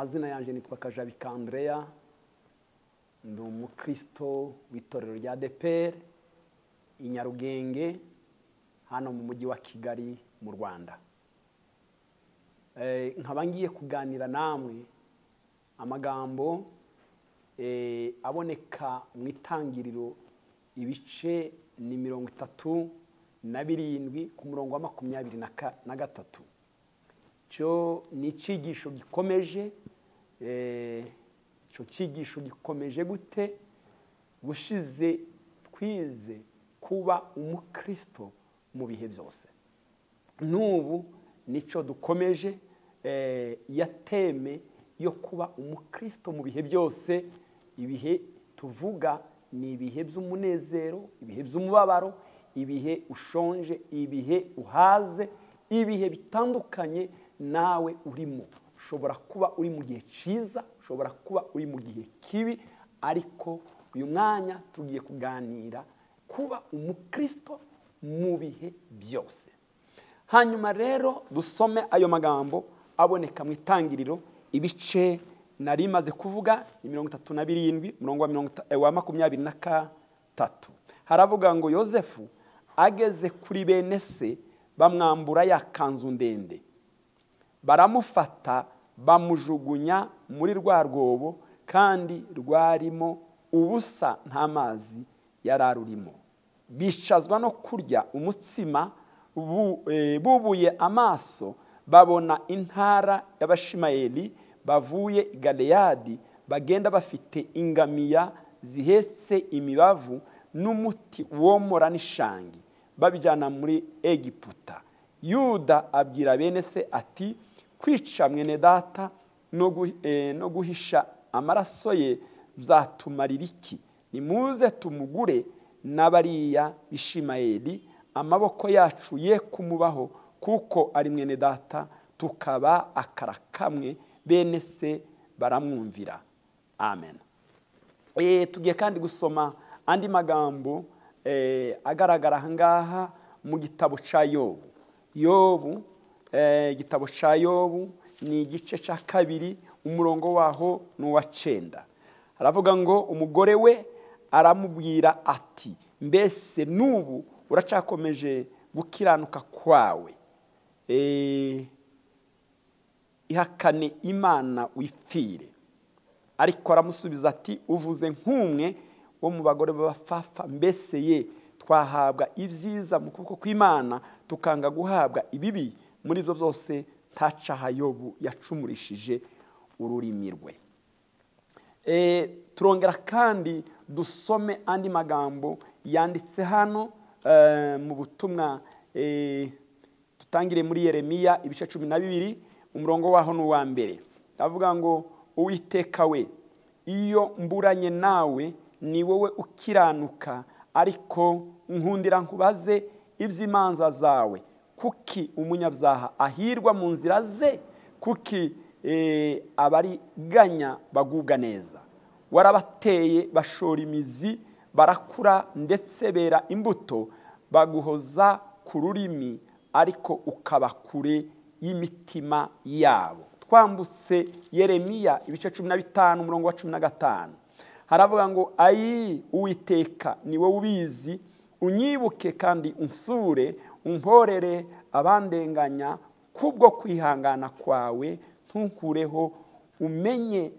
Amazina yanjye nitwa Kajabika Andrea, ndi umukristo w'itorero rya ADEPR i Nyarugenge, hano mu mujyi wa Kigali mu Rwanda. Nkaba ngiye kuganira namwe amagambo aboneka mu Itangiriro ibice ni 37 ku murongo wa 23. Cyo ni icyigisho gikomeje. Icyo cyigisho gikomeje gute? Gushize twize kuba umukristo mu bihe byose. N'ubu nicyo dukomeje, ya teme yo kuba umukristo mu bihe byose. Ibihe tuvuga ni ibihe by'umunezero, ibihe by'umubabaro, ibihe ushonje, ibihe uhaze, ibihe bitandukanye nawe urimo. Ushobora kuba uri mu gihe cyiza, ushobora kuba uri mu gihe kibi, ariko uyu mwanya tugiye kuganira kuba umukristo mu bihe byose. Hanyuma rero dusome ayo magambo aboneka mu Itangiriro ibice nari maze kuvuga ni 37 umurongo wa 23. Haravuga ngo Yosefu ageze kuri bene se bamwambura ya kanzu ndende, baramufata bamujugunya muri rwa rwobo, kandi rwarimo ubusa nta mazi yararurimo. Bicazwa no kurya umutsima, bubuye amaso babona intara y'Abashimayeli bavuye i Galeyadi, bagenda bafite ingamiya zihetse imibavu n'umuti womora n'ishangi, babijyana muri Egiputa. Yuda abwira bene se ati kwica mwene data no guhisha amaraso ye byatumarira iki? Nimuze tumugure n'abariya Bishimayeli, amaboko yacu ye kumubaho, kuko ari mwene data, tukaba akara kamwe. Bene se baramwumvira. Amen. Tugiye kandi gusoma andi magambo agaragara ahangaha mu gitabo cya Yobu. Yobu, igitabo cya Yobu ni igice cya 2, umurongo waho ni uwa 9. Aravuga ngo umugore we aramubwira ati mbese n'ubu uracyakomeje gukiranuka kwawe? Ihakane Imana wipfire. Ariko aramusubiza ati uvuze nk'umwe wo mu bagore b'abapfapfa, mbese ye twahabwa ibyiza mu kuboko kw'Imana tukanga guhabwa ibibi? Muri ibyo byose ntacaha Yobu yacumurishije ururimi rwe. Turongera kandi dusome andi magambo yanditse hano mu butumwa. Tutangire muri Yeremiya ibice 12 umurongo waho ni uwa 1. Avuga ngo Uwiteka we, iyo mburanye nawe ni wowe ukiranuka, ariko nkundira nkubaze iby'imanza zawe. Kuki umunyabyaha ahirwa mu nzira ze? Kuki abariganya bagubwa neza? Warabateye bashora imizi, barakura ndetse bera imbuto, baguhoza ku rurimi, ariko ukaba kure y'imitima yabo. Twambutse Yeremiya ibice 15 umurongo wa 15. Haravuga ngo ayi Uwiteka ni wowe ubizi, unyibuke kandi unsure, umporere abandenganya kubwo kwihangana kwawe, ntunkureho, umenye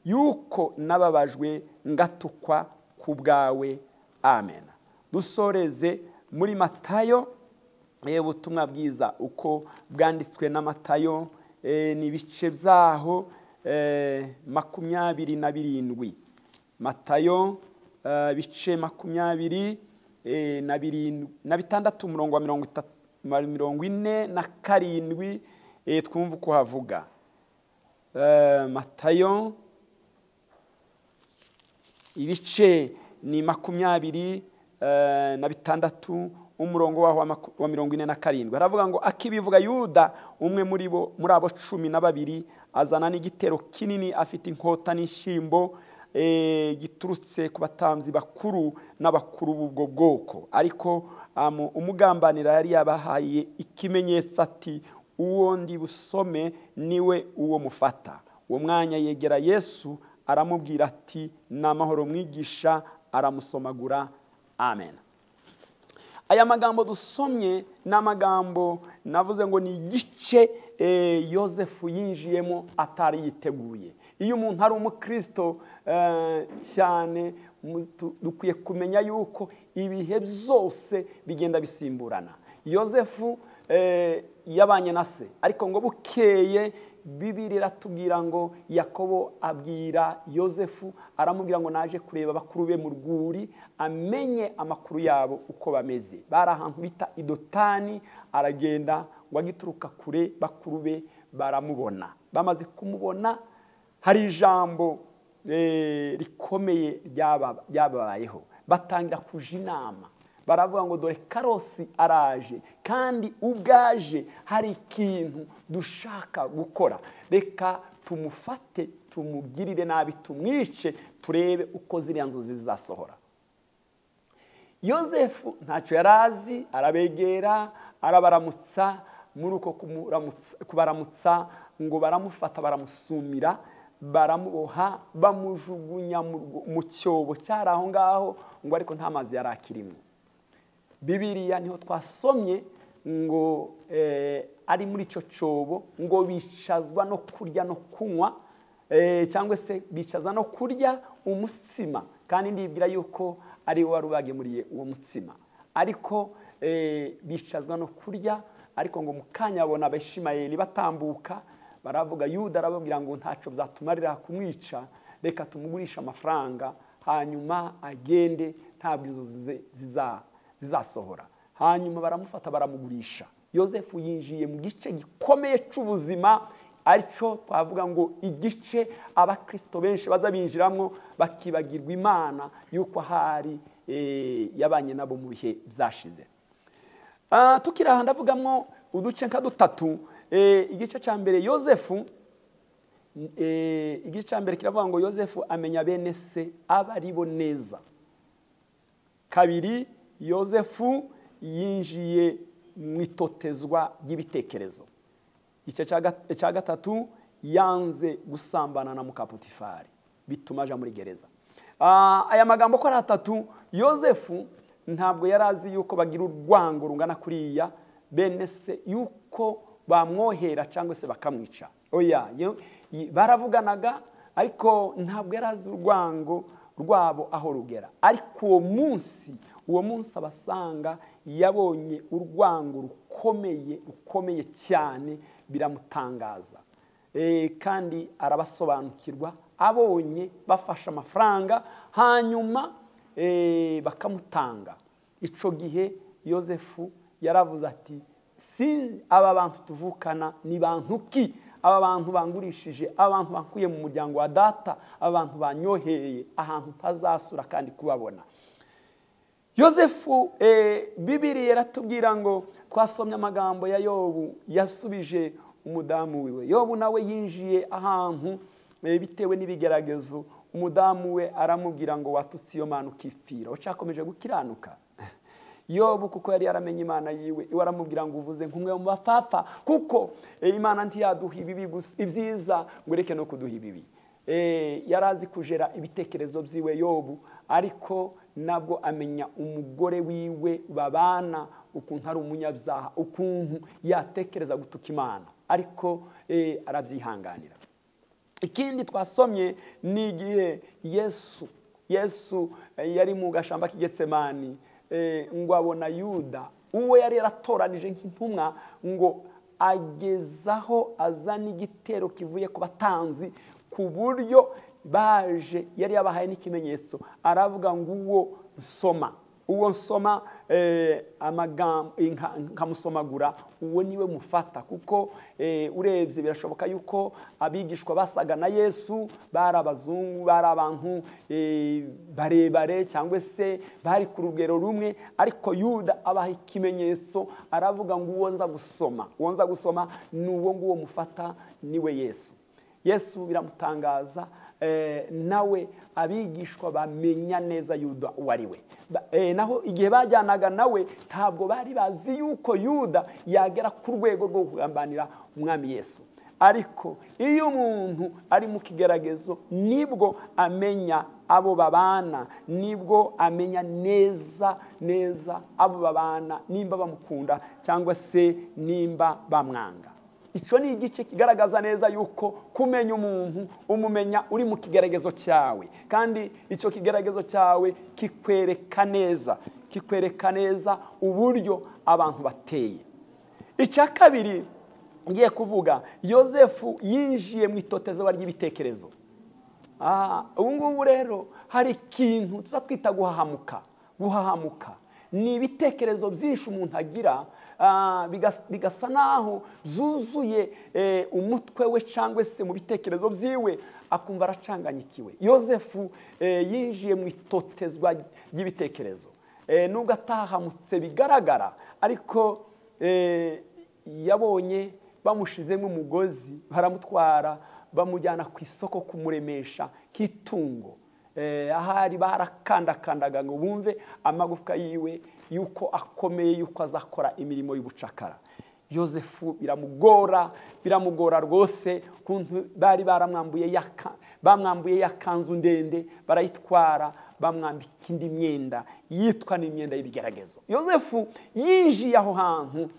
yuko nababajwe ngatukwa ku bwawe. Amen. Dusoreze muri Matayo, ubutumwa bwiza uko bwanditswe na Matayo, ni ibice byaho 27. Matayo bice 26 umurongo wa 47, twumva uko havuga. Matayo ibice ni 26 umurongo waho wa 47. Aravuga ngo akibivuga Yuda umwe muri bo, muri abo 12, azana n'igitero kinini, afite inkota n'ishimbo, giturutse ku batambyi bakuru n'abakuru b'ubwo bwoko. Ariko umugambanira yari yabahaye ikimenyetso ati uwo ndi busome niwe uwo mufata. Uwo mwanya yegera Yesu aramubwira ati: "N'amahoro mwigisha." Aramusomagura. Amen. Aya magambo dusomye ni amagambo navuze ngo ni igice Yosefu yinjiyemo atari yiteguye. Iyo umuntu ari umukristo cyane, dukwiye kumenya yuko ibihe byose bigenda bisimburana. Yosefu yabanye na se, ariko ngo bukeye Bibiri iratubwira ngo Yakobo abwira Yosefu, aramubwira ngo naje kureba bakuru be mu rwuri, amenye amakuru yabo uko bameze. Bari ahantu bita Idotani. Aragenda, ngo agituruka kure bakuru be baramubona. Bamaze kumubona, hari ijambo rikomeye ryababayeho. Batangira kuja inama, baravuga ngo: "Dore Karosi araje, kandi ubwaje hari ikintu dushaka gukora. Reka tumufate, tumugirire nabi, tumwice, turebe uko ziriya nzozi zizasohora." Yosefu ntacyo yari azi, arabegera, arabaramutsa. Muri uko kubaramutsa, ngo baramufata, baramusumira, baramuboha, bamujugunya mu cyobo cyari aho ngaho, ngo ariko nta mazi yari akirimo. Bibiriya niho twasomye ngo ari muri icyo cyobo, ngo bicazwa no kurya no kunywa, cyangwa se bicaza no kurya umutsima, kandi ndibwira yuko ari we wari ubagemuriye uwo mutsima. Ariko bicazwa no kurya, ariko ngo mu kanya babona Abishimayeli batambuka, baravuga, Yuda arababwira ngo: "Ntacyo byatumarira kumwica, reka tumugurishe amafaranga, hanyuma agende, ntabwo inzozi zizasohora." Hanyuma baramufata, baramugurisha. Yosefu yinjiye mu gice gikomeye cy'ubuzima, aricyo twavuga ngo igice abakristo benshi baza binjiramo bakibagirwa Imana yuko ahari yabanye nabo mu bihe byashize. Tukiri aha, ndavugamo uduce nka dutatu. Igice cya mbere, Yosefu, igice cya mbere kiravuga ngo Yosefu amenya bene se aba ari bo neza. Kabiri, Yosefu yinjiye mu itotezwa ry'ibitekerezo. Igice cya gatatu, yanze gusambana na mukapotifari, bituma aja muri gereza. Aya magambo ko ari atatu, Yosefu ntabwo yari azi yuko bagira urwango rungana kuriya bene se, yuko bamwohera cyangwa se bakamwica. Oya, baravuganaga, ariko ntabwo yari azi urwango rwabo aho rugera. Ariko uwo munsi abasanga yabonye urwango rukomeye, rukomeye cyane, biramutangaza. Kandi arabasobanukirwa, abonye bafashe amafaranga hanyuma bakamutanga. Icyo gihe Yosefu yaravuze ati: "Si aba bantu tuvukana ni bantu ki? Aba bantu bangurishije, abantu bankuye mu muryango wa data, abantu banyoheye ahantu ntazasura kandi kubabona." Yosefu, Bibiri yaratubwira ngo twasomye amagambo ya Yobu yasubije umudamu wiwe. Yobu nawe yinjiye ahantu bitewe n'ibigeragezo. Umudamu we aramubwira ngo: "Watutse iyo Mana ukipfira, ucyakomeje gukiranuka?" Yobu, kuko yari yaramenye Imana yiwe, iwe aramubwira ngo: "Uvuze nk'umwe mu bapfapfa, kuko Imana ntiyaduha ibibi gusa, ibyiza, ngo ireke no kuduha ibibi." Yari azi kujera ibitekerezo byiwe Yobu, ariko nabwo amenya umugore wiwe babana ukuntu ari umunyabyaha, ukuntu yatekereza gutuka Imana, ariko arabyihanganira. Ikindi twasomye ni igihe Yesu yari mu gashamba k'Igetsemani, ngo abona Yuda, uwo yari yaratoranije nk'intumwa, ngo agezaho azana igitero kivuye ku batanzi, ku buryo baje yari yabahaye n'ikimenyetso, aravuga ngo: Uwo nsoma amagambo nkamusomagura, uwo niwe mufata." Kuko urebye birashoboka yuko abigishwa basaga na Yesu, bari abazungu, bari abantu barebare, cyangwa se bari ku rugero rumwe. Ariko Yuda abaha ikimenyetso, aravuga ngo: Uwo nza gusoma ni uwo nguwo mufata, niwe Yesu." Yesu biramutangaza nawe. Abigishwa bamenya neza Yuda uwo ari we. Naho igihe bajyanaga nawe, ntabwo bari bazi yuko Yuda yagera ku rwego rwo kugambanira Umwami Yesu. Ariko iyo umuntu ari mu kigeragezo nibwo amenya abo babana, nibwo amenya neza neza abo babana nimba bamukunda cyangwa se nimba bamwanga. Icyo ni igice kigaragaza neza yuko kumenya umuntu umumenya uri mu kigeragezo cyawe, kandi icyo kigeragezo cyawe kikwereka neza, kikwereka neza uburyo abantu bateye. Icya kabiri ngiye kuvuga, Yozefu yinjiye mu itotezwa ry'ibitekerezo. Ubu ngubu rero hari ikintu tuza twita guhahamuka. Guhahamuka ni ibitekerezo byinshi umuntu agira, bigasa naho zuzuye umutwe we cyangwa se mu bitekerezo byiwe, akumva aracanganyikiwe. Yozefu yinjiye mu itotezwa ry'ibitekerezo, nubwo atahamutse bigaragara, ariko yabonye bamushizemo umugozi, baramutwara bamujyana ku isoko kumuremesha k'itungo. Ahari barakandakandaga ngo bumve amagufwa yiwe yuko akomeye, yuko azakora imirimo y'ubucakara. Yozefu biramugora, biramugora rwose kuntu bari baramwambuye bamwambuye yakanzu ndende, barayitwara bamwambika indi myenda yitwa n'imyenda y'ibigeragezo. Yozefu yinjiye aho hantu,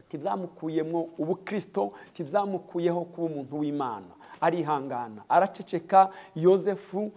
tibyamukuyemo ubukristo, tibyamukuyeho kuba umuntu w'Imana. Arihangana, araceceka. Yozefu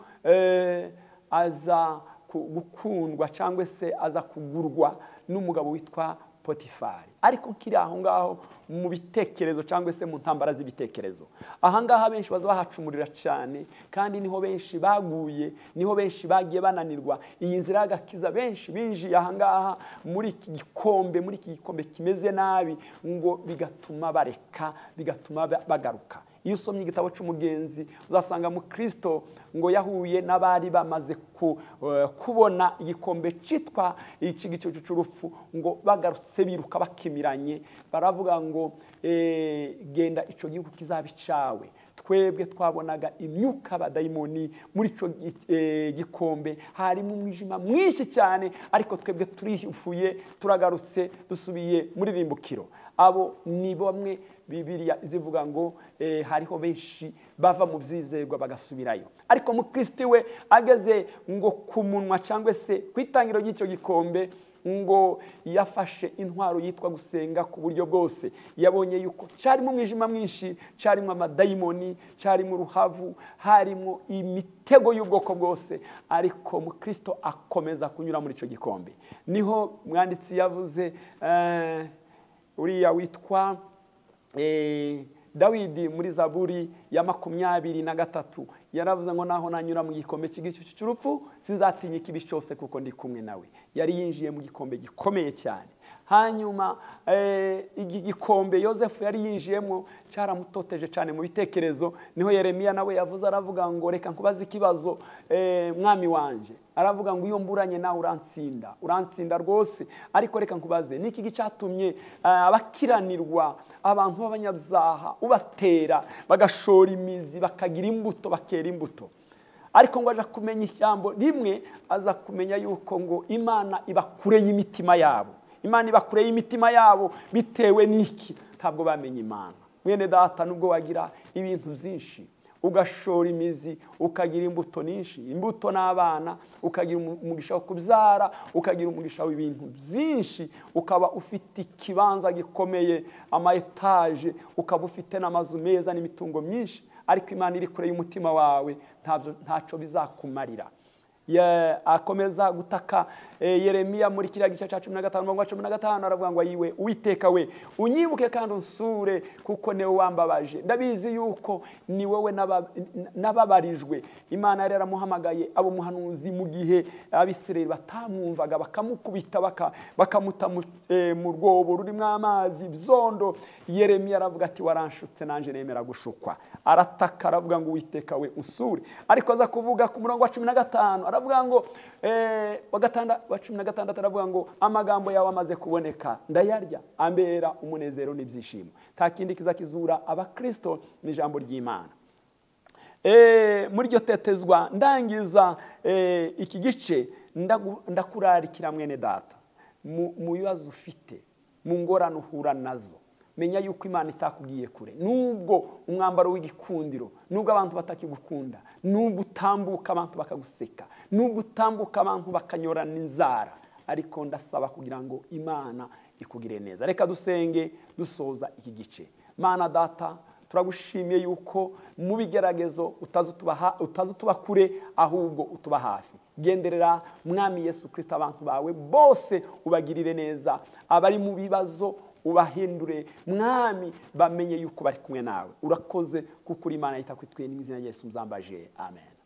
aza gukundwa cyangwa se aza kugurwa n'umugabo witwa Potifari. Ariko kiri aho ngaho mu bitekerezo cyangwa se mu ntambara z'ibitekerezo, aha ngaha benshi baza bahacumurira cyane, kandi niho benshi baguye, niho benshi bagiye bananirwa iyi nzira y'agakiza. Benshi binjiye aha ngaha muri iki gikombe, muri iki gikombe kimeze nabi, ngo bigatuma bareka, bigatuma bagaruka. Iyo usomye igitabo cy'umugenzi uzasanga mu Kristo ngo yahuye n'abari bamaze kubona igikombe cyitwa igicucu cy'urupfu, ngo bagarutse biruka bakimiranye, baravuga ngo genda ico gihugu kizabicawe. Twebwe twabonaga imyuka abadayimoni muri ico gikombe, harimo umwijima mwinshi cyane, ariko twebwe turifuye, turagarutse, dusubiye muri rimbukiro. Abo ni bamwe Bibiliya izivuga ngo hariho benshi bava mu byizerwa bagasubirayo. Ariko mu Kristo we ageze ngo ku munwa cyangwa se kwitangiro ry'icyo gikombe, ngo yafashe intwaro yitwa gusenga ku buryo bwose. Yabonye yuko cyarimo umwijima mwinshi, cyarimo amadayimoni, cyarimo uruhavu, harimo imitego y'ubwoko bwose, ariko mu Kristo akomeza kunyura muri icyo gikombe. Niho mwanditsi yavuze uriya witwa Dawidi muri Zaburi ya 23 yaravuze ngo naho nanyura mu gikombe cy'igicucu cy'urupfu sinzatinya ikibi cyose kuko ndi kumwe nawe. Yari yinjiye mu gikombe gikomeye cyane. Hanyuma iki gikombe Yozefu yari yinjiyemo cyaramutoteje cyane mu bitekerezo. Niho Yeremiya nawe yavuze, aravuga ngo reka nkubaze ikibazo mwami wanje. Aravuga ngo iyo mburanye nawe urantsinda, urantsinda rwose, ariko reka nkubaze niki gicatumye abakiranirwa, abantu b'abanyabyaha ubatera bagashora imizi, bakagira imbuto, bakera imbuto. Ariko ngo aja kumenya ijambo rimwe, aza kumenya yuko ngo Imana ibakureye imitima yabo. Imana ibakureye imitima yabo bitewe n'iki? Ntabwo bamenye Imana. Mwene data, nubwo wagira ibintu byinshi, ugashora imizi, ukagira imbuto nyinshi, imbuto n'abana, ukagira umugisha wo kubyara, ukagira umugisha w'ibintu byinshi, ukaba ufite ikibanza gikomeye, ama etaje, ukaba ufite n'amazu meza n'imitungo myinshi, ariko Imana iri kure y'umutima wawe, ntacyo bizakumarira. Akomeza gutaka Yeremiya muri kiriya gice cya 15:15, aravuga ngo ayiwe Uwiteka we unyibuke kandi unsure, kuko niwe wambabaje, ndabizi yuko ni wowe nababarijwe. Imana yari yaramuhamagaye abo muhanuzi mu gihe Abisirayeli batamwumvaga, bakamukubita, bakamuta mu rwobo rurimo amazi byondo. Yeremiya aravuga ati waranshutse nanje nemera gushukwa. Arataka aravuga ngo Uwiteka we unsure. Ariko aza kuvuga ku murongo wa 15, aravuga ngo wa 16 aravuga ngo amagambo yawe amaze kuboneka ndayarya, ambera umunezero n'ibyishimo. Nta kindi kizakizura abakristo ni ijambo ry'Imana. Muri iryo tetezwa ndangiza iki gice, ndakurarikira mwene data, mu bibazo ufite, mu ngorane uhura nazo, Menya yuko Imana itakubwiye kure. Nubwo umwambaro w'igikundiro, nubwo abantu batakigukunda, nubwo utambuka abantu bakaguseka, nubwo utambuka abantu bakanyorana inzara, ariko ndasaba kugira ngo Imana ikugire neza. Reka dusenge dusoza iki gice. Mana Data, turagushimiye yuko mu bigeragezo utazi utuba kure, ahubwo utuba hafi. Genderera Mwami Yesu Kristo abantu bawe bose, ubagirire neza. Abari mu bibazo ubahindure Mwami, bamenye yuko bari kumwe nawe. Urakoze kuko uri Imana yita kuri twe. N'izina rya Yesu muzambaje, amen.